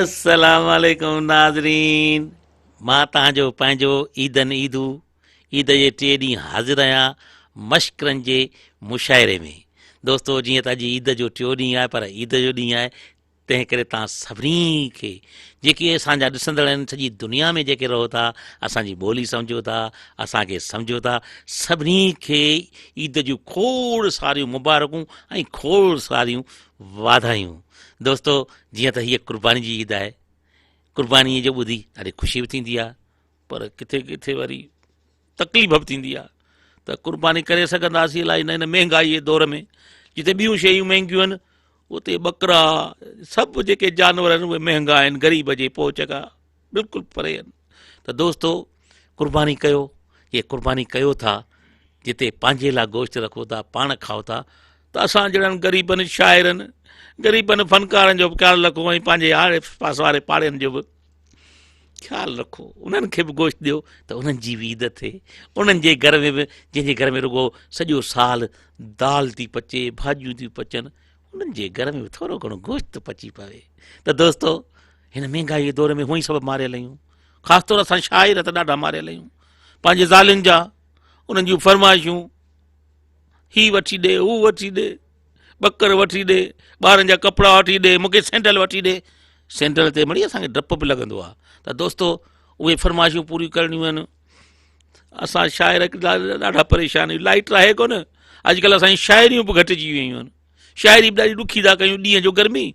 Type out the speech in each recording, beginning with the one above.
السلام عليڪم ناظرين مان توهان جو پنهنجو عيدن عيدو عيد جي ٽئين ڏينهن حاضر آهيان مشڪرن جي مشاعري ۾ دوستو جيئن ته اڄ عيد جو ٽيون ڏينهن آهي پر عيد جو ڏينهن آهي تنهن ڪري توهان سڀني کي جيڪي اسان جا ڏسندڙ آهن سڄي دنيا ۾ جيڪي رهو ٿا اسان جي ٻولي سمجهو ٿا اسان کي سمجهو ٿا سڀني کي عيد جون کوڙ ساريون مبارڪون ۽ کوڙ ساريون واڌايون دوستو جيئن ته هيء قرباني جي عيد آهي قرباني جو ٻڌي ڏاڍي خوشي به ٿيندي آهي پر ڪٿي ڪٿي وري تڪليف به ٿيندي آهي ته قرباني ڪري سگهنداسين الائي نه هن مهنگائي جي دور ۾ جتي ٻيون شيون مهنگيون آهن اتي ٻڪرا سڀ جيڪي جانور آهن اهي مهنگا آهن غريب جي پهچ کان بلڪل پري آهن ته دوستو قرباني ڪيو جي قرباني ڪيو ٿا جتي پنهنجي لاء گوشت رکو ٿا پاڻ کائو ٿا ته اسان جهڙن غريبن شاعرن غريبن فنڪارن جو به خيال رکو ۽ پنهنجي آڙي پاس واري پاڙين جو به خيال رکو انهن کي به گوشت ڏيو ته انهن جي به عيد ٿئي انهن جي گهر ۾ به جنهن جي گهر ۾ رڳو سڄو سال دال ٿي پچي ڀاڄيون ٿيون پچن انهن جي گهر ۾ به ٿورو گهڻو گوشت ته پچي پوي ته دوستو هن مهنگائي جي دور ۾ هونئن ئي سڀ ماريل آهيون خاص طور اسان شاعر ته ڏاڍا ماريل آهيون پنهنجي زالن جا انهن جون فرمائشون هي وٺي ڏي هو وٺي ڏي ٻڪر وٺي ڏي، ٻارن جا ڪپڙا وٺي ڏي، مون کي سينڊل وٺي ڏي. سينڊل تي مڙئي اسان کي ڊپ به لڳندو آهي ته دوستو اهي فرمائشون پوريون ڪرڻيون آهن. اسان شاعر ڏاڍا پريشان آهيون، لائٽ آهي ڪونه، اڄڪلهه اسان جي شاعريون به گهٽجي ويون آهن، شاعري به ڏاڍي ڏکي ٿا ڪيون، ڏينهن جو گرمي،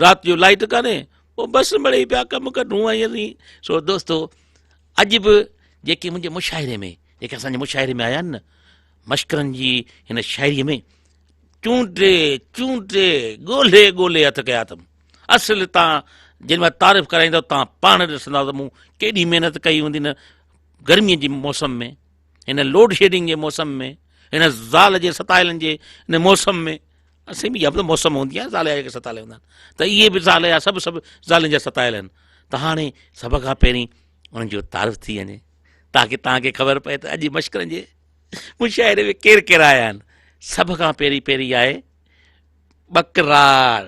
رات جو لائٽ ڪانهي، پوء بس مڙئي پيا ڪم ڪڍون ۽ اسين. سو دوستو اڄ به جيڪي منهنجي مشاعري ۾ جيڪي اسان جي مشاعري ۾ آيا آهن نه مشڪرن جي هن شاعريء ۾ چونڊي چونڊي ڳولهي ڳولهي هٿ ڪيا اٿم. اصل تان جن مان تعارف ڪرائيندو تان پاڻ ڏسندا ته مون ڪيڏي محنت ڪئي هوندي هن گرميء جي موسم ۾ هن لوڊ شيڊنگ جي موسم ۾ هن زال جي ستايلن جي هن موسم ۾ اسين به اها به موسم هوندي آهي زال جا جيڪي ستايل هوندا آهن ته اهي به زال جا سڀ سڀ زالن جا ستايل آهن ته هاڻي سڀ کان پهرين انهن جو تعارف ٿي وڃي تاڪه توهان کي خبر پئي ته اڄ مشڪرن جي مشاعري ۾ ڪير ڪير آيا آهن سڀ کان پهرين پهرين آهي ٻڪرار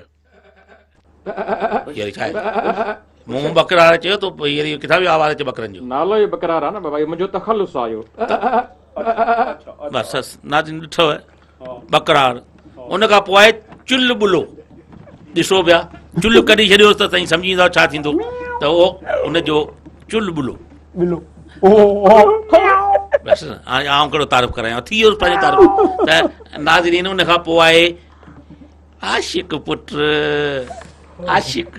مون ٻڪرار چيو تو هينئر اهو ڪٿان پيو آواز اچي ٻڪرن جو نالو ئي ٻڪرار آهي نه بابا اهو منهنجو تخلص آهي اهو بس بس ناظرين ڏٺو ٻڪرار ان کان پوء آهي چل ٻلو ڏسو پيا چل ڪڍي ڇڏيوس ته سائين سمجهي ويندا ڇا ٿيندو ته اهو ان جو چل ٻلو ٻلو بس هاڻي آئون ڪهڙو تعارف ڪرايان ٿي ويو پنهنجو تعارف ته ناظرين ان کان پوء آهي عاشق پٽ عاشق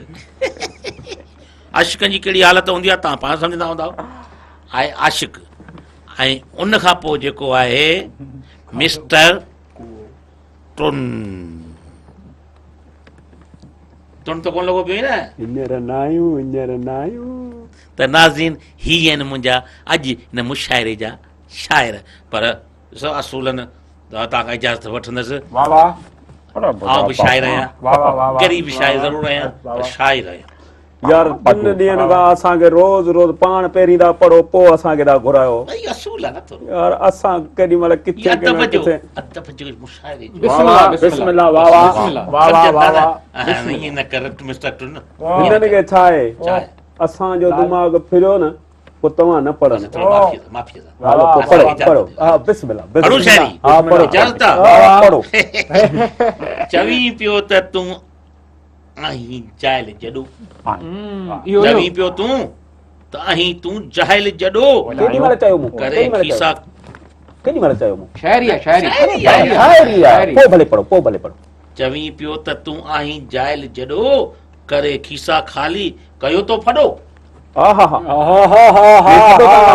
عاشقن جي ڪهڙي حالت هوندي آهي تان پاڻ سمجهندا هوندا آهي عاشق ۽ ان کان پوء جيڪو آهي مسٽر ٽن ٽن ته ڪونه لڳو پيو نه هينئر ناهيون هينئر ناهيون ته ناظرين هي آهن منهنجا اڄ هن مشاعري جا شاعر پر ڏسو اصولن توهان کان اجازت وٺندس واه واه آئون به شاعر آهيان غريب شاعر ضرور آهيان پر شاعر آهيان يار ٽن ڏينهن کان اسان کي روز روز پاڻ پهرين ٿا پڙهو پوء اسان کي ٿا گهرايو ڀئي اصول آ نه ٿورو يار اسان ڪيڏي مهل ڪٿي ادب جو ادب جو مشاعري جو بسم الله بسم الله واه واه واه واه واه واه ائين نه ڪر مسٽر ٽن هنن کي ڇا آهي اسان جو دماغ ڦريو نه پوء توهان نه پڙهندا ٿورو معافي سان معافي سان هلو پوء پڙهو پڙهو ها بسم الله بسم پڙهو شاعري ها پڙهو اجازت ها پڙهو چوين پيو ته تون آهين جاهل جڏو چوين پيو تون ته آهين تون جاهل جڏو ڪيڏي مهل چيو مون ڪري کيسا ڪيڏي مهل چيو مون شاعري آ شاعري شاعري آ پوء ڀلي پڙهو پوء ڀلي پڙهو چوين پيو ته تون آهين جاهل جڏو ڪري کيسا خالي ڪيو تو ڦڏو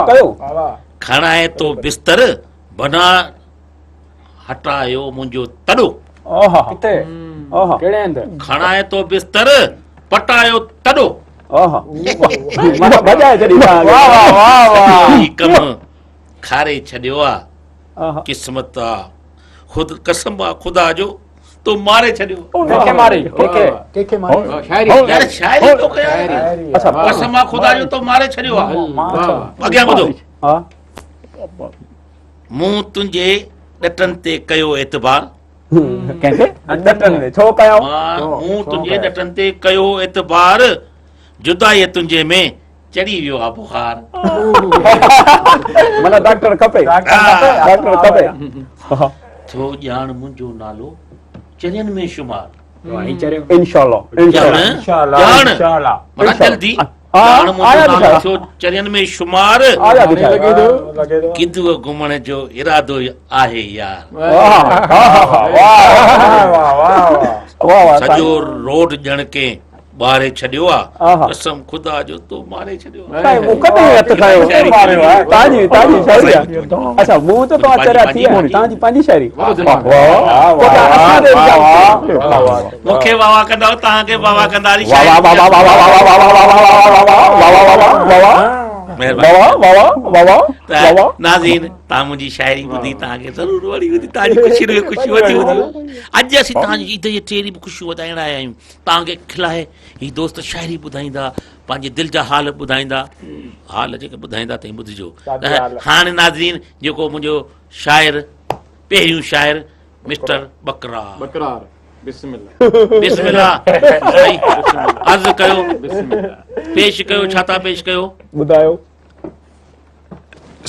ڪيو کڻائي تو بستر بنا هٽايو منهنجو تڏو ڪٿي ڪهڙي هنڌ کڻائي تو بستر پٽايو تڏو ڀڄائي ڇڏي واه واه واه واه هي ڪم کاري ڇڏيو آ قسمت آ خود قسم آ خدا جو تو ماري ڇڏيو ڪنهن کي ماري ڪنهن کي ڪنهن کي ماري شاعري يار شاعري تو ڪيا اڇا قسم آ خدا جو تو ماري ڇڏيو آ اڳيان ٻڌو ها مون تنهنجي ڏٽن تي ڪيو اعتبار ڪنهن تي ڏٽن تي ڇو ڪيو مون تنهنجي ڏٽن تي ڪيو اعتبار جدائيء تنهنجي ۾ چڙهي ويو آ بخار. معنيٰ ڊاڪٽر کپي. ڊاڪٽر کپي. ٿيو ڄاڻ منهنجو نالو چرين ۾ شمار. انشاء الله انشاء الله ڄاڻ معنيٰ جلدي ڄاڻ منهنجو نالو ٿيو چرين ۾ شمار. گدوء گهمڻ جو ارادو آهي يار. سڄو روڊ ڄڻ ڪنهن ٻاري ڇڏيو آ قسم خدا جو تو ماري ڇڏيو آ. سائين مون ڪڏهن هٿ کنيو تان جي تان جي شاعري آ اڇا مون ته توهان چريا ٿي ويا تان جي پنهنجي شاعري واه واه مون کي واه واه ڪندا توهان کي واه واه ڪندا واه واه واه واه واه واه واه واه واه واه واه واه ناظرين توهان منهنجي شاعري ٻڌي توهان کي ضرور وڻي هوندي توهان جي خوشين ۾ خوشيون وڌيون هونديون اڄ اسين توهان جي عيد جي ٽئين ڏينهن به خوشيون وڌائڻ آيا آهيون توهان کي کلائي هي دوست شاعري ٻڌائيندا پنهنجي دل جا حال ٻڌائيندا حال جيڪي ٻڌائيندا تئين ٻڌجو هاڻي ناظرين جيڪو منهنجو شاعر پهريون شاعر مسٽر ٻڪرار ٻڪرار بسم الله بسم الله سائين عرض ڪيو بسم الله پيش ڪيو ڇا ٿا پيش ڪيو ٻڌايو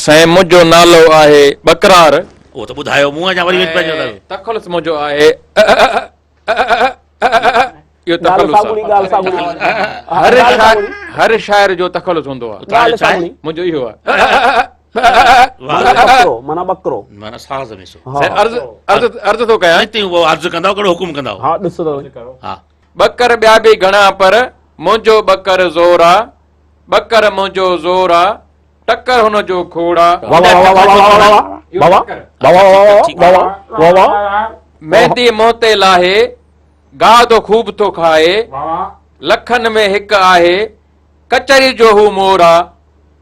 سائين منهنجو نالو آهي ٻڪرار اهو ته ٻڌايو مون اڃا وري پنهنجو تخلص منهنجو آهي اهو تخلص آهي هر هر شاعر جو تخلص هوندو آهي منهنجو اهو آهي معنيٰ ٻڪرو معنيٰ ساز ۾ سو عرض عرض عرض ٿو ڪيان تون اهو عرض ڪندؤ ڪهڙو حڪم ڪندؤ ها ڏس ته ها ٻڪر ٻيا به گهڻا پر منهنجو ٻڪر زور آ ٻڪر منهنجو زور آ ٽڪر هن جو کوڙ آ مهندي منهن تي لاهي گاهه ٿو خوب ٿو کائي لکن ۾ هڪ آهي ڪچهري جو هو مور آ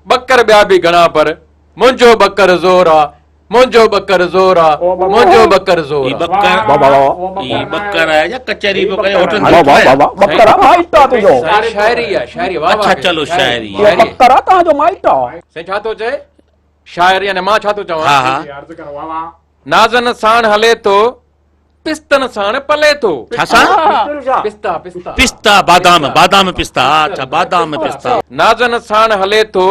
ٻڪر ٻيا به گهڻا پر منهنجو ٻڪر زور آ منهنجو ٻڪر زور آ منهنجو ٻڪر زور آ ٻڪر هي ٻڪر آهي يا ڪچهري پيو ڪري هوٽل ۾ واه واه واه ٻڪر آ مائٽ آ تنهنجو سائين شاعري آ شاعري واه اڇا چلو شاعري اهو ٻڪر آ توهان جو مائٽ آ سائين ڇا ٿو چئي شاعر يعني مان ڇا ٿو چوان ها ها نازن ساڻ هلي ٿو پستن ساڻ پلي ٿو ڇا سان پستا پستا پستا بادام بادام پستا اڇا بادام پستا نازن ساڻ هلي ٿو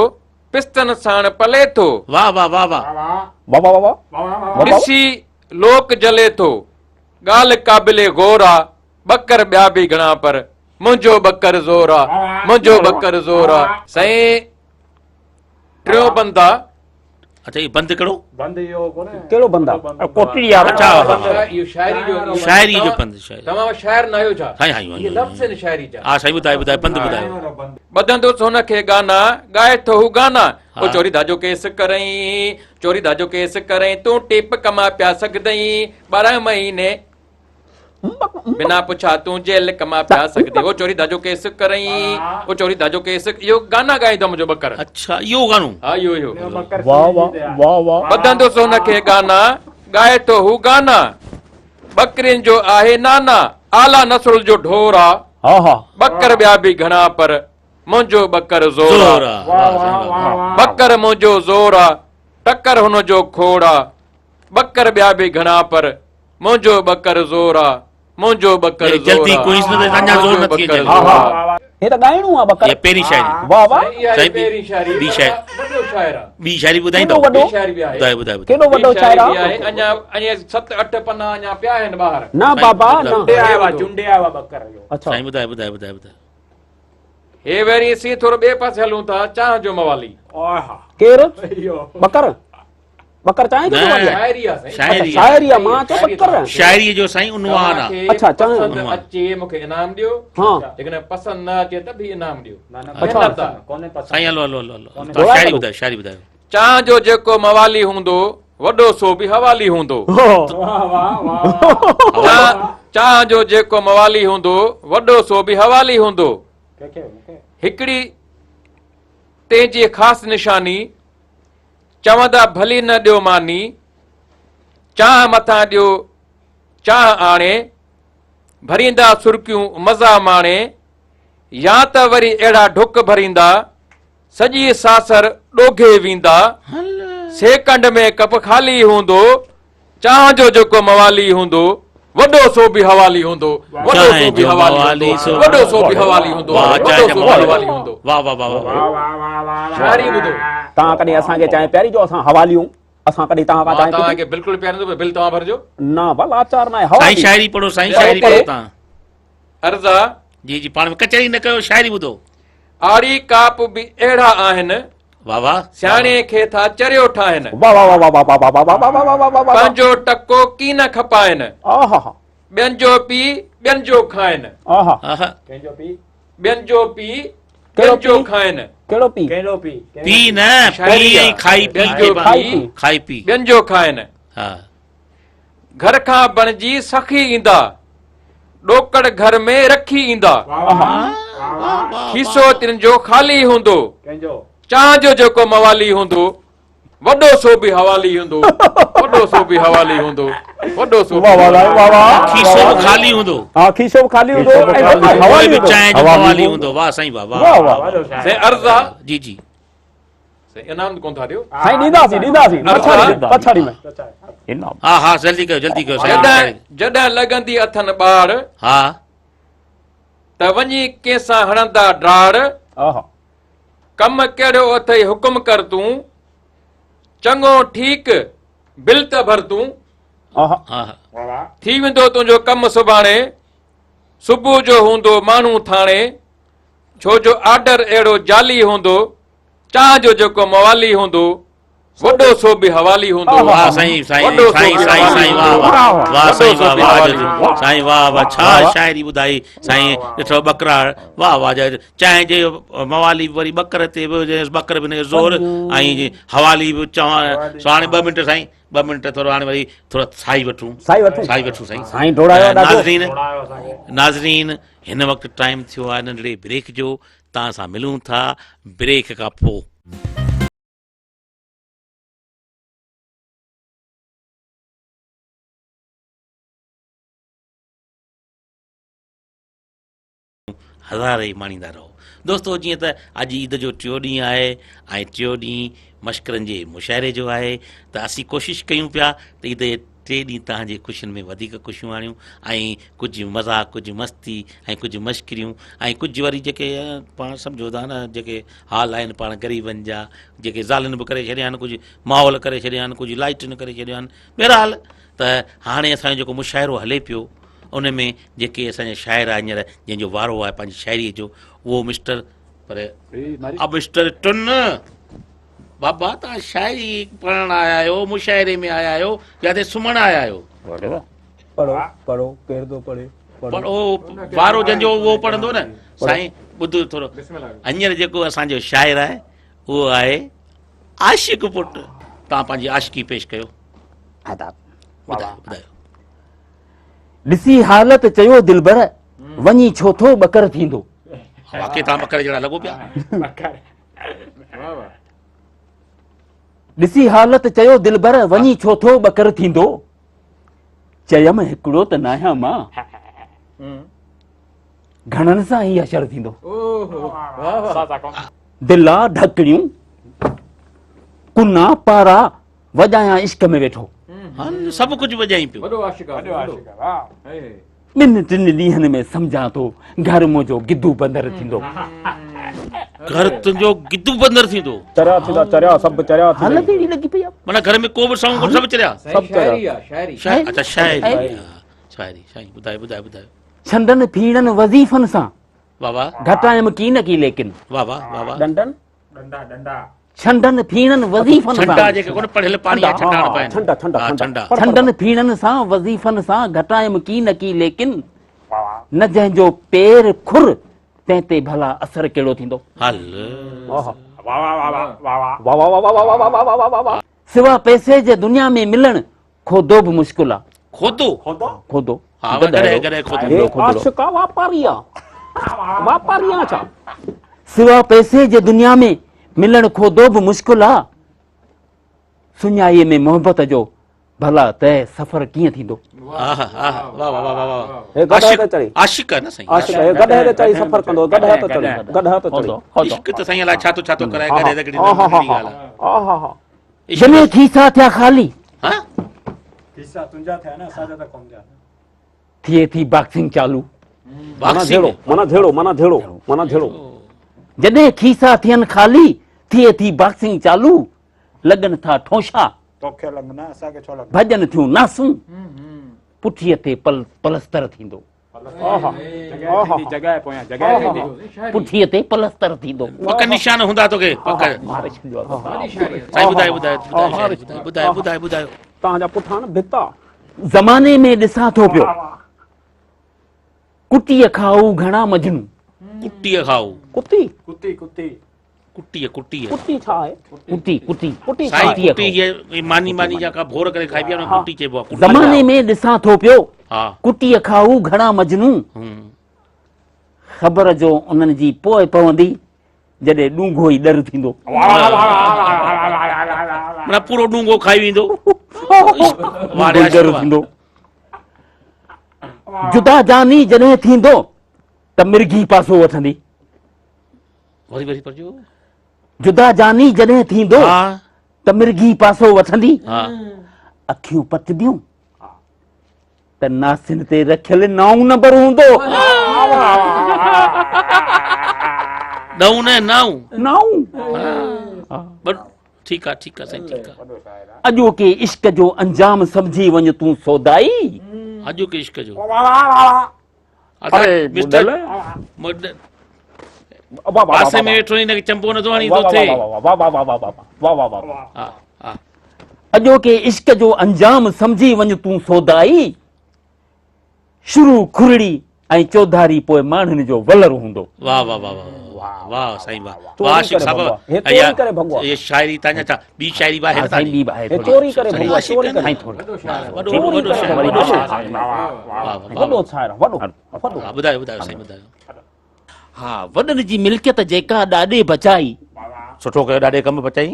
پستن ساڻ پلي ٿو. واه واه واه واه. واه واه واه واه. ڏسي لوڪ جلي ٿو. ڳالهه قابل غور آ، ٻڪر ٻيا به گهڻا پر منهنجو ٻڪر زور آ، منهنجو ٻڪر زور آ. سائين ٽيون بند آ. اچا هي بند ڪهڙو؟ بند اهو ڪونهي. ڪهڙو بند آ؟ ڪوٽڙي وارو. اچا ها ها اهو شاعري جو شاعري جو بند شاعري. توهان شاعر نه آهيو ڇا؟ سائين آهيون اهي لفظ آهن شاعري جا. ها سائين ٻڌايو ٻڌايو بند ٻڌايو. ٻڌندس هن کي گانا ڳائي ٿو هو گانا او چوري ڌاجو ڪيس ڪرئين چوري ڌاجو ڪيس ڪرئين تون ٽيپ ڪما پيا سگهدئين 12 مهيني بنا پڇا تون جيل ڪما پيا سگهدئين او چوري ڌاجو ڪيس ڪرئين او چوري ڌاجو ڪيس اهو گانا ڳائيندو منهنجو ٻڪر. اڇا اهو گانو. ها اهو اهو. واه واه واه واه. ٻڌندس هن کي گانا ڳائي ٿو هو گانا ٻڪرين جو آهي نانا اعليٰ نسل جو ڍور آ. ٻڪر ٻيا به گهڻا پر منهنجو ٻڪر زور آ. ٻڪر منهنجو زور آ ٽڪر هن جو کوڙ آ. ٻڪر ٻيا به گهڻا پر منهنجو ٻڪر زور آ. منهنجو ٻڪر زور آ. منهنجو ٻڪر زور آ. هي ته ڳائڻو آ ٻڪر. هي پهرين شاعري. واه واه. سائين ٻي شاعري. وڏو شاعر آ. ٻي شاعري ٻڌائيندو. ڪيڏو وڏو؟ ٻي شاعري به آهي. ٻڌايو ٻڌايو. ڪيڏو وڏو شاعر آ؟ اڃا اڃا 7 8 پنا اڃا پيا آهن ٻاهر. نه بابا نه. چونڊي آيو آ چونڊي آيو آ ٻڪر جو. اڇا. سائين ٻڌايو ٻڌايو ٻڌايو ٻڌايو. هي وري اسين ٿورو ٻئي پاسي هلون ٿا چانهه جو موالي. ڪير؟ ٻڪر؟ ٻڪر چانهه جو موالي آ؟ شاعري آ سائين. شاعري اڇا شاعري آ مان چيو ٻڪر. شاعري جو سائين عنوان آ. اڇا چانهه پسند اچي مونکي انعام ڏيو. ها. جيڪڏهن پسند نه اچي ته به انعام ڏيو. اڇا. سائين هلو هلو هلو هلو شاعري ٻڌايو شاعري ٻڌايو. چانهه جو جيڪو موالي هوندو وڏو سو به حوالي هوندو. چانهه جو جيڪو موالي هوندو وڏو سو به حوالي هوندو. هڪڙي تنهنجي خاص نشاني چوندا ڀلي نه ڏيو ماني، چانهه مٿان ڏيو چانهه آڻي، ڀريندا سرڪيون مزا ماڻي، يا ته وري اهڙا ڍڪ ڀريندا، سڄي ساسر ڏوگهي ويندا، سيڪنڊ ۾ ڪپ خالي هوندو، چانهه جو جيڪو موالي هوندو، وڏو سو به حوالي هوندو وڏو سو به حوالي هوندو وڏو سو به حوالي هوندو وڏو سو به حوالي هوندو. واه واه واه واه شاعري ٻڌو. توهان ڪڏهن اسان کي چانهه پياري جو اسان حوالي هون اسان ڪڏهن توهان کان چانهه توهان کي بلڪل پياريندو پر بل توهان ڀرجو. نه ڀلا آچار ناهي حوالي. سائين شاعري پڙهو سائين شاعري پڙهو توهان. عرض آ. جي جي پاڻ ۾ ڪچهري نه ڪيو شاعري ٻڌو. آڙي ڪاپ به اهڙا آهن. واه واه. سياڻي کي ٿا چريو ٺاهن. واه واه واه واه واه واه واه واه واه واه واه. پنهنجو ٽڪو ڪين کپائن. آها ها. ٻين جو پي ٻين جو کائن. آها. آها. ڪنهن جو پي؟ ٻين جو پي ٻين جو کائن. ڪهڙو پي؟ ڪهڙو پي؟ پي نه پي ۽ کائي پي. ٻين جو پي کائي پي. ٻين جو کائن. ها. گهر کان بڻجي سخي ايندا، ڏوڪڙ گهر ۾ رکي ايندا. کيسو تن جو خالي هوندو، چانهه جو جيڪو موالي هوندو، وڏو سو به حوالي هوندو، وڏو سو به حوالي هوندو، وڏو سو به کيسو به خالي هوندو. ها کيسو به خالي هوندو ۽ حوالي به چانهه جو موالي هوندو. واه سائين واه واه. سائين عرض آ. جي جي. سائين انعام ڪون ٿا ڏيو. سائين ڏينداسين ڏينداسين پڇاڙي پڇاڙي ۾. انعام. ها ها جلدي ڪيو جلدي ڪيو سائين. جڏهن جڏهن لڳندي اٿن ٻاڙ. ها. ته وڃي ڪنهن سان هڻندا ڊاڙ. آها. ڪم ڪهڙو اٿئي حڪم ڪر تون. چڱو ٺيڪ بل ته ڀر تون. آها. آها. ٿي ويندو تنهنجو ڪم سڀاڻي. صبح جو هوندو ماڻهو ٿاڻي. ڇو جو آرڊر اهڙو جعلي هوندو، چانهه جو جيڪو موالي هوندو، وڏو سو به حوالي هوندو. واه سائين سائين سائين سائين سائين واه واه واه سائين واه واه سائين واه واه ڇا شاعري ٻڌائي سائين ڏٺو ٻڪرا واه واه چانهه جي موالي به وري ٻڪر تي به هجيس ٻڪر به هن جو زور ۽ حوالي به چوان سو هاڻي ٻه منٽ سائين ٻه منٽ ٿورو هاڻي وري ٿورو سائي وٺون سائي وٺون سائي وٺون سائين سائين ڊوڙايو ڏاڍو ناظرين ناظرين هن وقت ٽائيم ٿيو آهي ننڍڙي بريڪ جو توهان سان ملون ٿا بريڪ کان پوء. هزار ئي ماڻيندا رهو. دوستو جيئن ته اڄ عيد جو ٽيون ڏينهن آهي ۽ ٽيون ڏينهن مشڪرن جي مشاعري جو آهي ته اسين ڪوشش ڪيون پيا ته عيد جي ٽي ڏينهن توهان جي خوشين ۾ وڌيڪ خوشيون آڻيون ۽ ڪجهه مذاق ڪجهه مستي ۽ ڪجهه مشڪريون ۽ ڪجهه وري جيڪي پاڻ سمجهو ٿا نه جيڪي حال آهن پاڻ غريبن جا جيڪي زالن به ڪري ڇڏيا آهن ڪجهه ماحول ڪري ڇڏيا آهن ڪجهه لائٽن ڪري ڇڏيا آهن بهرحال ته هاڻي اسان جو جيڪو مشاعرو هلي پيو ان ۾ جيڪي اسان جا شاعر آهن هينئر جنهن جو وارو آهي پنهنجي شاعريء جو اهو مسٽر پر مسٽر ٽن بابا تان شاعري پڙهڻ آيا آهيو مشاعري ۾ آيا آهيو يا تي سمهڻ آيا آهيو پڙهو پڙهو ڪير ٿو پڙهي پڙهو وارو جنهن جو اهو پڙهندو نه سائين ٻڌ ٿورو هينئر جيڪو اسان جو شاعر آهي اهو آهي عاشق پٽ تان پنهنجي عاشقي پيش ڪيو آداب ٻڌايو ٻڌايو ڏسي حالت چيو دلبر وڃي ڇو ٿو ٻڪر ٿيندو واقعي تان ٻڪر جهڙا لڳو پيا ڏسي حالت چيو دلبر وڃي ڇو ٿو ٻڪر ٿيندو چيم هڪڙو ته ناهيان مان گهڻن سان هي حشر ٿيندو دلا ڍڪڻيون ڪنا پارا وڄايان عشق ۾ ويٺو سڀ ڪجهه وڄائين پيو وڏو عاشق آهي ٻن ٽن ڏينهن ۾ سمجهان ٿو گهر منهنجو گدو بندر ٿيندو. گهر تنهنجو گدو بندر ٿيندو. چريا ٿيندا چريا سڀ چريا ٿيندا. حالت اهڙي لڳي پئي آ. معنيٰ گهر ۾ ڪو به سائون ڪونه سڀ چريا. سڀ چريا. شاعري شاعري اڇا شاعري شاعري سائين ٻڌايو ٻڌايو ٻڌايو. ڇنڊن ڦيڻن وظيفن سان. واه واه. گهٽايم ڪي نه ڪي ليڪن. واه واه واه واه. ڏنڊن ڏنڊا ڏنڊا. ڇنڊن ڦيڻن وظيفن سان. ڇنڊا جيڪي ڪونه پڙهيل پاڻي جا ڇنڊا هڻبا آهن. ڇنڊا ڇنڊا ڇنڊا. ڇنڊن ڦيڻن سان وظيفن سان گهٽايم ڪي نه ڪي ليڪن نه جنهن جو پير کر تنهن تي ڀلا اثر ڪهڙو ٿيندو. هل. سوا پئسي جي دنيا ۾ ملڻ کودو به مشڪل آ. کودو؟ کودو. ها گڏهه گڏهه کودو. هي عاشق آ واپاري آ. واپاري آ ڇا؟ سوا پئسي جي دنيا ۾ ملڻ کودو به مشڪل آ. سڃائي ۾ محبت جو ڀلا طئه سفر ڪيئن ٿيندو؟ آها آها واه واه واه واه هي گڏهه تي چڙهي. عاشق آ نه سائين. عاشق هي گڏهه تي چڙهي سفر ڪندو گڏهه تي چڙهي گڏهه تي چڙهي. عشق ته سائين الائي ڇا ٿو ڇا ٿو ڪرائي گڏهه تي ڪهڙي ڳالهه آ. آها جنهن کيسا ٿيا خالي. ها کيسا تنهنجا ٿيا نه اسان جا ته ڪونه ٿيا. ٿئي ٿي باڪسنگ چالو. معنيٰ جهيڙو، معنيٰ جهيڙو، معنيٰ جهيڙو، معنيٰ جهيڙو. جڏهن کيسا ٿين خالي، ٿئي ٿي باڪسنگ چالو، لڳن ٿا ٺونشا، توکي لڳن اسان کي ڇو لڳن. ڀڄن ٿيون ناسون، پٺيء تي پلستر ٿيندو. پٺيء تي پلستر ٿيندو. پڪ نشان هوندا توکي پڪ. سائين ٻڌايو ٻڌايو ٻڌايو ٻڌايو ٻڌايو. توهان جا پٺاڻ ڀتا. زماني ۾ ڏسان ٿو پيو. ڪٽيء کائو گهڻا مجنون. ڪٽيء کائو. ڪتي. ڪتي ڪتي. ڪٽيء ڪٽيء. ڪتي ڇا آهي؟ ڪٽي ڪٽي. ڪٽي ڇا سائين ڪٽي هيء ماني ماني جا ڪا ڀور ڪري کائبي آهي ان کي ڪٽي چئبو آهي. زماني ۾ ڏسان ٿو پيو. ڪٽيء کائو گهڻا مجنون. خبر جو انهن جي پوء پوندي جڏهن ڏونگهو ئي ڏر ٿيندو. معنيٰ پورو ڏونگهو کائي ويندو. ڏونگهو ئي ڏر ٿيندو. جدا جاني جڏهن ٿيندو ته مرگهي پاسو وٺندي. وري وري پڙهجو. جدا جاني جڏهن ٿيندو ته مرگهي پاسو وٺندي. اکيون پٽبيون ته ناسن تي رکيل نائون نمبر هوندو. ڏهون نه نائون. نائون. ٺيڪ آ ٺيڪ آ سائين ٺيڪ آ. اڄوڪي عشق جو انجام سمجهي وڃ تون سودائي. اڄوڪي عشق جو. اري مسٽر پاسي ۾ ويٺو هن کي چنبو نٿو هڻي ٿو ٿئي. ها ها. اڄوڪي عشق جو انجام سمجهي وڃ تون سودائي. شروع کرڙي ۽ چوڌاري پوء ماڻهن جو ولر هوندو. واه واه واه واه واه سائين واه واه عاشق صاحب اها شاعري تان جا ٻي شاعري به آهي سائين ٻي به آهي چوري ڪري ڀڳو چوري ڪري وڏو وڏو شاعر وڏو شاعر وڏو شاعر وڏو وڏو ٻڌايو ٻڌايو سائين ٻڌايو ها وڏن جي ملڪيت جيڪا ڏاڏي بچائي. سٺو ڪيو ڏاڏي ڪم بچائي.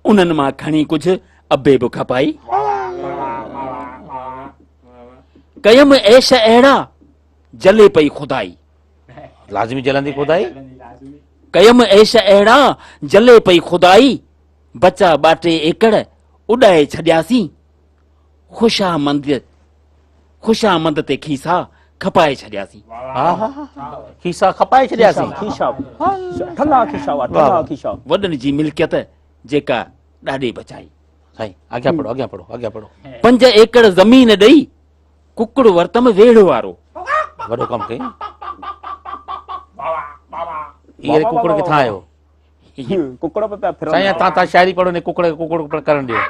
انهن مان کڻي ڪجهه ابي به کپائي. ڪيم عيش اهڙا جلي پئي خدائي. لازمي جلندي خدائي. ڪيم عيش اهڙا جلي پئي خدائي. بچا ٻاٽي ايڪڙ اڏائي ڇڏياسين. خوشامند خوشامند تي کيسا کپائي ڇڏياسين. کيسا کپائي ڇڏياسين. کيسا ٺلها کيسا هئا ٺلها کيسا. وڏن جي ملڪيت جيڪا ڏاڏي بچائي. سائين اڳيان پڙهو اڳيان پڙهو اڳيان پڙهو. 5 ايڪڙ زمين ڏئي ڪڪڙ ورتم ويڙهه وارو. وڏو ڪم ڪئي. اهي ڪڪڙ ڪٿان آيو؟ ڪڪڙ به پيا ڦرن. سائين تان تان شاعري پڙهو ني ڪڪڙ کي ڪڪڙ ڪڪڙ ڪرڻ ڏيو.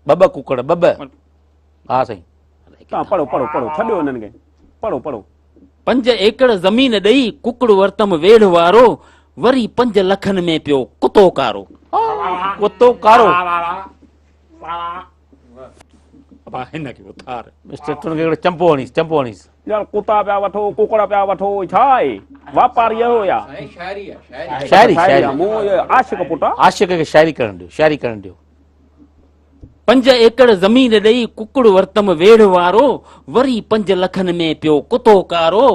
ٻه ٻه ڪڪڙ ٻه ٻه. ها سائين. تان پڙهو پڙهو پڙهو ڇڏيو انهن کي پڙهو پڙهو. 5 ايڪڙ زمين ڏئي ڪڪڙ ورتم ويڙهه وارو وري 5 لکن ۾ پيو ڪتو ڪارو. ڪتو ڪارو. ابا هن کي اٿار. مسٽر تون کي هڪڙو چنبو هڻيس چنبو هڻيس. يار ڪتا پيا وٺو ڪڪڙ پيا وٺو ڇا آهي واپاري آهيو يا شاعري آهي شاعري شاعري مون عاشق پٽ عاشق کي شاعري ڪرڻ ڏيو شاعري ڪرڻ ڏيو. 5 ايڪڙ زمين ڏئي ڪڪڙ ورتم ويڙهه وارو وري 5 لکن ۾ پيو ڪتو ڪارو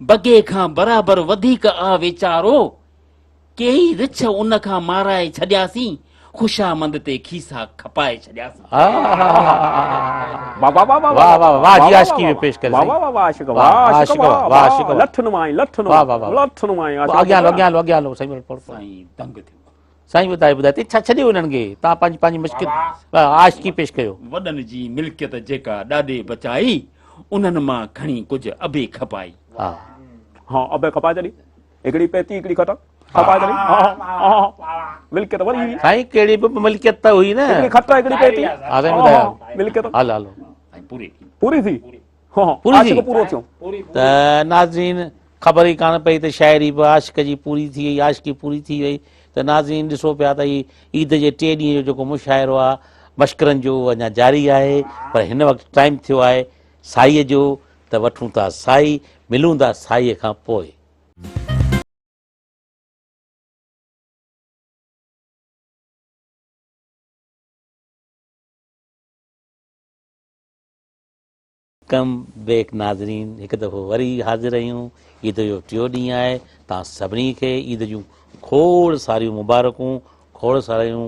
بگي کان برابر وڌيڪ آ ويچارو ڪيئي رڇ ان کان مارائي ڇڏياسين، خوشامند تي کيسا کپائي ڇڏياسين. واه واه واه واه واه واه جي عاشقي ۾ پيش ڪري واه واه واه عاشق واه عاشق واه واه عاشق لٺ نمائي لٺ نمائي لٺ نمائي عاشق اڳيان هلو اڳيان هلو اڳيان هلو سائين پڙهو سائين دنگ ٿيو سائين ٻڌايو ٻڌايو تي ڇا ڇڏيو انهن کي تان پنهنجي پنهنجي مشڪل عاشقي پيش ڪيو. وڏن جي ملڪيت جيڪا ڏاڏي بچائي، انهن مان کڻي ڪجهه ابي کپائي. ها ها ابي کپائي ڇڏي. هڪڙي پيتي هڪڙي کٽ کپائي ڇڏي ها ها ملڪيت وري هئي. سائين ڪهڙي به ملڪيت ته هئي نه. هڪڙي کٽ هڪڙي پيتي. ها سائين ٻڌايو. ملڪيت هل هلو. سائين پوري ٿي. پوري ٿي ها پوري ٿي. عاشق پورو ٿيو. ته ناظرين خبر ئي ڪانه پئي ته شاعري به عاشق جي پوري ٿي وئي عاشقي پوري ٿي وئي ته ناظرين ڏسو پيا ته هي عيد جي ٽي ڏينهن جو جيڪو مشاعرو آ مشڪرن جو اهو اڃا جاري آهي پر هن وقت ٽائيم ٿيو آهي سائيء جو ته وٺون ٿا سائي ملون ٿا سائيء کان پوء. ڪم بيڪ ناظرين هڪ دفعو وري حاضر آهيون عيد جو ٽيو ڏينهن آهي توهان سڀني کي عيد جون کوڙ ساريون مبارڪون کوڙ ساريون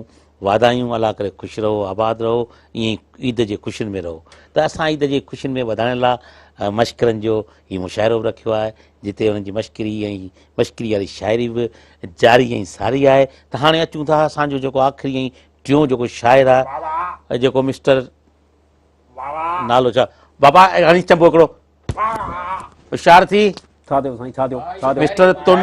واڌايون الله ڪري خوش رهو آباد رهو ائين ئي عيد جي خوشين ۾ رهو ته اسان عيد جي خوشين ۾ وڌائڻ لا مشڪرن جو هي مشاعرو به رکيو آهي جتي انهن جي مشڪري ۽ مشڪري واري شاعري به جاري ۽ ساري آهي ته هاڻي اچون ٿا اسان جو جيڪو آخري ۽ ٽيون جيڪو شاعر آهي جيڪو مسٽر نالو ڇا بابا هڻي چنبو هڪڙو هوشيار ٿي ڇا ٿيو سائين ڇا ٿيو ڇا ٿيو مسٽر تن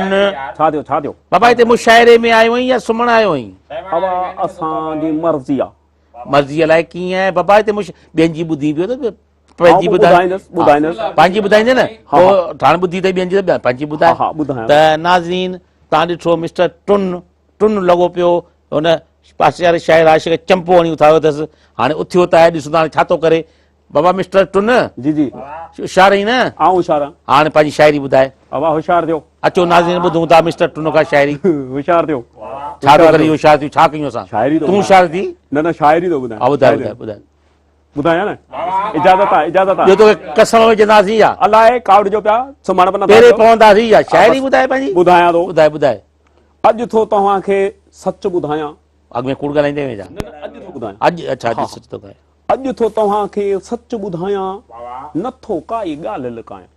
ڇا ٿيو ڇا ٿيو بابا هتي مشاعري ۾ آيو آهين يا سمهڻ آيو آهين ابا اسان جي مرضي آ مرضي الائي ڪيئن آهي بابا هتي مش ٻين جي ٻڌي پيو ته پنهنجي ٻڌائيندس ٻڌائيندس پنهنجي ٻڌائيندي نه پوء هاڻي ٻڌي اٿئي ٻين جي ته پنهنجي ٻڌائي ها ٻڌايان ته ناظرين تان ڏٺو مسٽر ٽن ٽن لڳو پيو هن پاسي واري شاعر عاشق چمپو هڻي اٿايو اٿس هاڻي اٿيو ته آهي ڏسون ته هاڻي ڇا ٿو ڪري بابا مسٽر ٽن جي جي هوشيار آهين نه آئون هوشيار آهيان هاڻي پنهنجي شاعري ٻڌائي بابا هوشيار ٿيو اچو ناظرين ٻڌون ٿا مسٽر ٽن کان شاعري هوشيار ٿيو ڇا ٿو ڪري هوشيار ٿيو ڇا ڪيون اسان شاعري تون هوشيار ٿي نه نه شاعري ٿو ٻڌايان ها ٻڌاء ٻڌاء ٻڌاء ٻڌايان نه اجازت آ اجازت آ جو توکي قسم وجهنداسين يا الائي ڪاوڙجو پيا سمهڻ به نه پيري پونداسين يا شاعري ٻڌائي پنهنجي ٻڌايان ٿو ٻڌائي ٻڌائي اڄ ٿو توهان کي سچ ٻڌايان اڳ ۾ ڪوڙ ڳالهائيندي هئين ڇا نه نه اڄ ٿو ٻڌايان اڄ اڇا اڄ سچ ٿو ڳالهائين اڄ ٿو توهان کي سچ ٻڌايان نه ٿو ڪائي ڳالهه لڪايان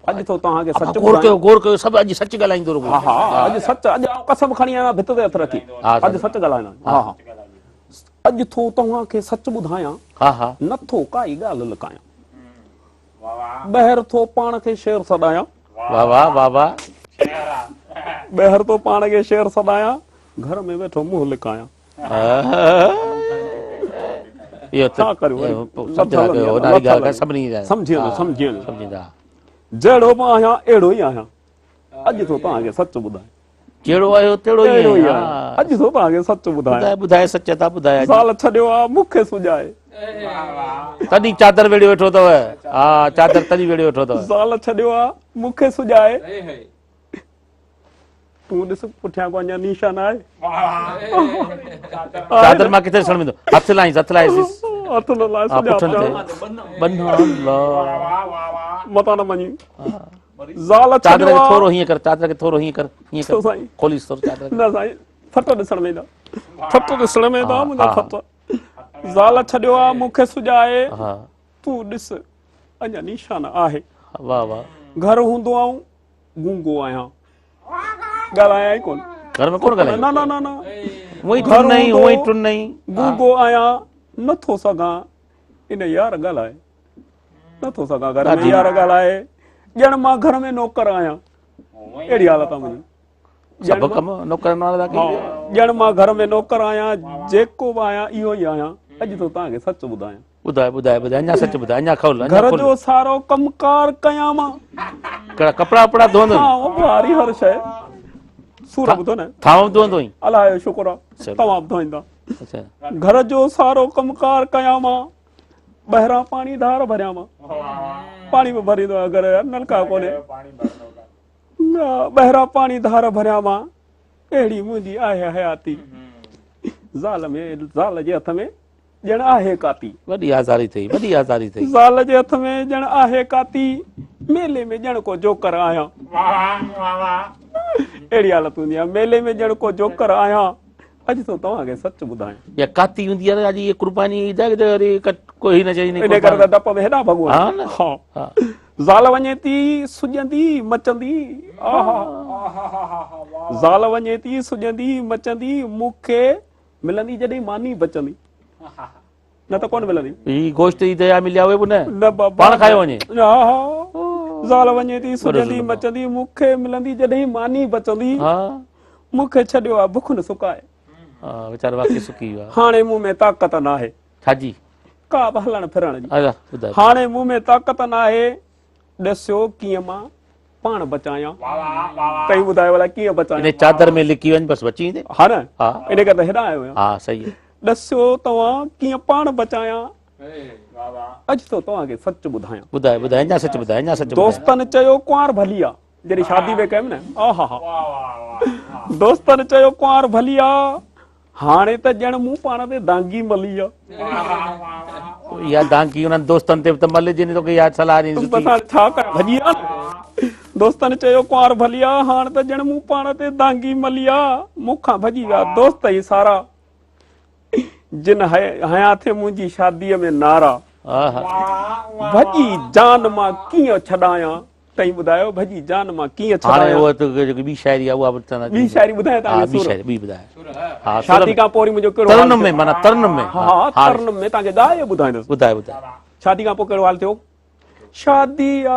اڄ ٿو توهان کي سچ غور ڪيو غور ڪيو سڀ اڄ سچ ڳالهائيندو رڳو ها ها اڄ سچ اڄ آئون قسم کڻي آيان ڀت تي هٿ رکي اڄ سچ ڳالهائيندا ها ها اڄ ٿو توهان کي سچ ٻڌايان ها ها نه ٿو ڪائي ڳالهه لڪايان ٻهر ٿو پاڻ کي شير سڏايان واه واه واه واه ٻهر ٿو پاڻ کي شير سڏايان گهر ۾ ويٺو منهن لڪايان اهو ڇا ڪريون سڀني سمجهي وڃو سمجهي وڃو جهڙو به آهيان اهڙو ئي آهيان اڄ ٿو توهان کي سچ ٻڌايان جهڙو آهيو تهڙو ئي آهيان اڄ ٿو توهان کي سچ ٻڌايان ٻڌائي سچ ٿا ٻڌايا زال ڇڏيو آ مون کي سڄائي تڏهن چادر ويڙهيو ويٺو اٿو ها چادر تڏهن ويڙهيو ويٺو اٿو زال ڇڏيو آ مون کي سڄائي تون ڏس پٺيان ڪو اڃا نشان آهي چادر مان ڪٿي ڏسڻ ويندو هٿ لائيس هٿ لائيس هٿ نه لائي سڄا پٺن تي ٻنها الله متان نه مڃي زال چادر کي ٿورو هيئن ڪر چادر کي ٿورو هيئن ڪر هيئن ڪر سائين کوليس ٿورو چادر نه سائين ڦٽ ڏسڻ ۾ ايندا ڦٽ ڏسڻ ۾ ايندا منهنجا ڦٽ زال ڇڏيو آ مون کي سجائي تون ڏس اڃا نشان آهي واه واه گهر هوندو آئون گونگو آهيان ڳالهايان ئي ڪون گهر ۾ ڪون ڳالهائين نه نه نه نه هونئن ٽن ئي هونئن ٽن ئي گونگو آهيان نٿو سگهان ان يار ڳالهائي نٿو سگهان گهر ۾ يار ڳالهائي ڄڻ مان گهر ۾ نوڪر آهيان اهڙي حالت آهي منهنجي سڀ ڪم نوڪرن وارا ٿا ڪيون ڄڻ مان گهر ۾ نوڪر آهيان جيڪو به آهيان اهو ئي آهيان اڄ ٿو توهان کي سچ ٻڌايان ٻڌاء ٻڌاء ٻڌاء اڃا سچ ٻڌاء اڃا کول گهر جو سارو ڪم ڪار ڪيان مان ڪهڙا ڪپڙا وپڙا ڌوئندو ها ڀاري هر شيء سور ٻڌو نه ٿانو ڌوئندو آهين الله جو شڪر آ توهان به ڌوئيندا گهر جو سارو ڪم ڪار ڪيان مان ٻاهران پاڻي ڌار ڀريان مان پاڻي به ڀريندو آهيان گهر يار نلڪا ڪونهي ٻاهران پاڻي ڌار ڀريان مان اهڙي منهنجي آهي حياتي زال ۾ زال جي هٿ ۾ ڄڻ آهي ڪاتي وڏي آزاري ٿئي وڏي آزاري ٿئي زال جي هٿ ۾ ڄڻ آهي ڪاتي ميلي ۾ ڄڻ ڪو جوڪر آهيان اهڙي حالت هوندي آهي ميلي ۾ ڄڻ ڪو جوڪر آهيان اڄ ٿو توهان کي سچ ٻڌايان. يا ڪاتي هوندي آهي اڄ هي قرباني عيد آهي ته وري ڪو هي نه چئي ان ڪري ته ڊپ ۾ هيڏانهن ڀڳو ها نه ها زال وڃي ٿي سڄندي مچندي آها زال وڃي ٿي سڄندي مچندي مون کي ملندي جڏهن ماني بچندي نه ته ڪونه ملندي. هي گوشت عيد جا مليا اهي به نه نه بابا پاڻ کايو وڃي. ها ها زال وڃي ٿي سجندي مچندي مون کي ملندي جڏهن ماني بچندي ها مون کي ڇڏيو آ بکن سڪائي. ها ويچارو واقعي سڪي ويو آ. هاڻي مون ۾ طاقت ناهي. ڇا جي؟ ڪا به هلڻ ڦرڻ جي. اچا ٻڌاء. هاڻي مون ۾ طاقت ناهي ڏسيو ڪيئن مان پاڻ بچايان. تئين ٻڌايو ڀلا ڪيئن بچايان. انهي چادر ۾ لڪي وڃ بس بچي ويندين. ها نه ها انهي ڪري ته هيڏانهن آيو آهيان. ها صحيح آهي. ڏسيو توهان ڪيئن پاڻ بچايان. اڄ ٿو توهان کي سچ ٻڌايان. ٻڌاء ٻڌاء اڃا سچ ٻڌاء اڃا سچ ٻڌاء. دوستن چيو ڪنوار ڀلي آ جڏهن شادي پئي ڪيم نه آها ها دوستن چيو ڪنوار ڀلي آ هاڻي ته ڄڻ مون پاڻ تي دانگي ملي آ. اها دانگي انهن دوستن تي به ته مل جن توکي اها صلاح ڏني سٺي. بس هاڻي ڇا ڪريان ڀڄي آ نه. دوستن چيو ڪنوار ڀلي آ هاڻ ته ڄڻ مون پاڻ تي دانگي ملي آ. مون کان ڀڄي ويا دوست ئي سارا. جن هنيا ٿي منهنجي شاديء ۾ نعرا. ڀڄي جان مان ڪيئن ڇڏايان تئين ٻڌايو ڀڄي جان مان ڪيئن ڇڏايان. هاڻي اها ته جيڪي ٻي شاعري آهي اها به ته ٻي شاعري ٻڌايان توهان کي ٻي شاعري ٻي ٻڌايو ها شادي کان پوء وري منهنجو ڪهڙو ترنم ۾ معنيٰ ترنم ۾ ها ترنم ۾ توهان کي ڳائي ٻڌائيندس ٻڌايو ٻڌايو شادي کان پوء ڪهڙو حال ٿيو شادي آ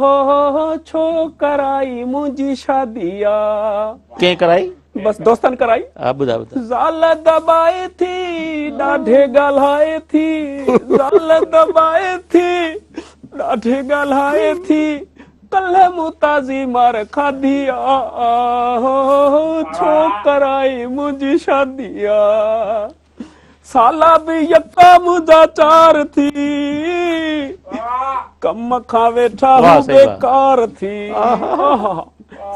هو هو ڇو ڪرائي منهنجي شادي آ. ڪنهن ڪرائي؟ بس دوستن ڪرائي. ها ٻڌاء ٻڌاء. زال دٻائي ٿي ڏاڍي ڳالهائي ٿي زال دٻائي ٿي ڏاڍي ڳالهائي ٿي ڪلهه مون تازي مار کاڌي آ هو هو ڇو ڪرائي منهنجي شادي آ. سالا به يڪا منهنجا چار ٿي ڪم کان ويٺا هو بيڪار ٿي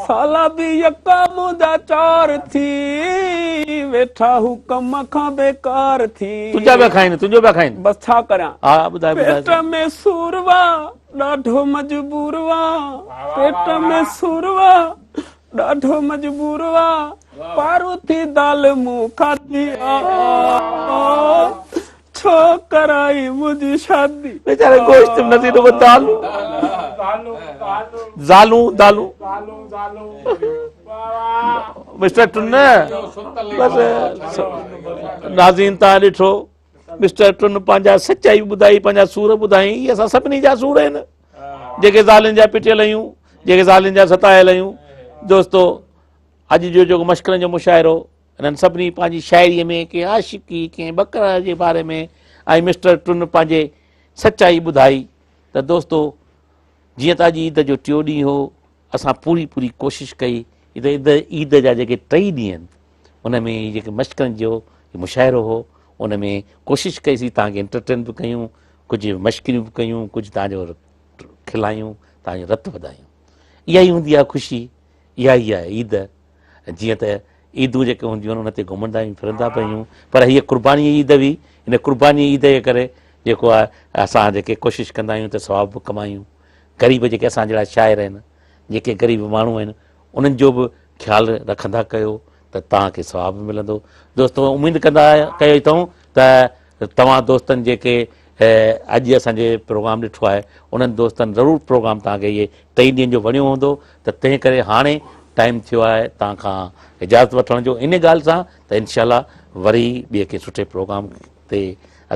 سالا به يڪا منهنجا چار ٿي ويٺا هو ڪم کان بيڪار ٿي تنهنجا پيا کائين تنهنجو پيا کائين بس ڇا ڪريان ها ٻڌاء ٻڌاء پيٽ ۾ سور وا ڏاڍو مجبور وا پيٽ ۾ سور وا ڏاڍو مجبور وا پاروٿي دال مون کاڌي آ ڇو ڪرائي منهنجي شادي. ويچاري گوشت به نٿي رڳو دالون زالون دالون مسٽر ٽن بس ناظرين تان ڏٺو مسٽر ٽن پنهنجا سچائي ٻڌائي پنهنجا سور ٻڌائي اهي اسان سڀني جا سور آهن جيڪي زالن جا پٽيل آهيون جيڪي زالن جا ستايل آهيون دوستو اڄ جو جيڪو مشڪرن جو مشاعرو انهن سڀني پنهنجي شاعري ۾ ڪنهن عاشقي ڪنهن ٻڪر جي باري ۾ ۽ مسٽر ٽن پنهنجي سچائي ٻڌائي ته دوستو جيئن ته اڄ عيد جو ٽيو ڏينهن هو اسان پوري پوري ڪوشش ڪئي ته عيد عيد جا جيڪي ٽئي ڏينهن ان ۾ هي جيڪي مشڪرن جو مشاعرو هو ان ۾ ڪوشش ڪئي سي توهان کي انٽرٽين به ڪيون ڪجهه مشڪريون به ڪيون ڪجهه توهان جو کلايون توهان جو رت وڌايون اها ئي هوندي آهي خوشي اها ئي آهي عيد جيئن ته عيدون جيڪي هونديون آهن ان تي گهمندا آهيون ڦرندا به آهيون پر هيء قرباني جي عيد هئي ان قرباني عيد جي ڪري جيڪو آهي اسان جيڪي ڪوشش ڪندا آهيون ته ثواب به ڪمايون غريب جيڪي اسان جهڙا شاعر آهن جيڪي غريب ماڻهو آهن انهن جو به خيال رکندا ڪيو ته توهان کي ثواب به ملندو دوستو اميد ڪندا ڪيو اٿئون ته توهان دوستن جيڪي اڄ اسان جي پروگرام ڏٺو آهي انهن دوستن ضرور پروگرام توهان کي اهي ٽئي ڏينهن جو وڻيو هوندو ته تنهن ڪري هاڻي ٽائيم ٿيو آهي توهان کان اجازت وٺڻ جو ان ڳالهه سان ته انشاء الله وري ٻئي ڪنهن سٺي پروگرام تي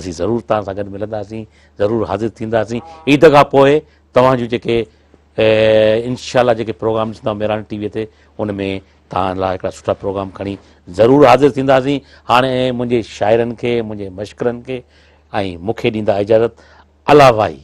اسين ضرور توهان سان گڏ ملنداسين ضرور حاضر ٿينداسين عيد کان پوء توهان جون جيڪي انشاء الله جيڪي پروگرام ڏسندا مهراڻ ٽي وي تي ان ۾ توهان لاء هڪڙا سٺا پروگرام کڻي ضرور حاضر ٿينداسين هاڻي منهنجي شاعرن کي منهنجي مشڪرن کي ۽ مون کي ڏيندا اجازت الله واهي.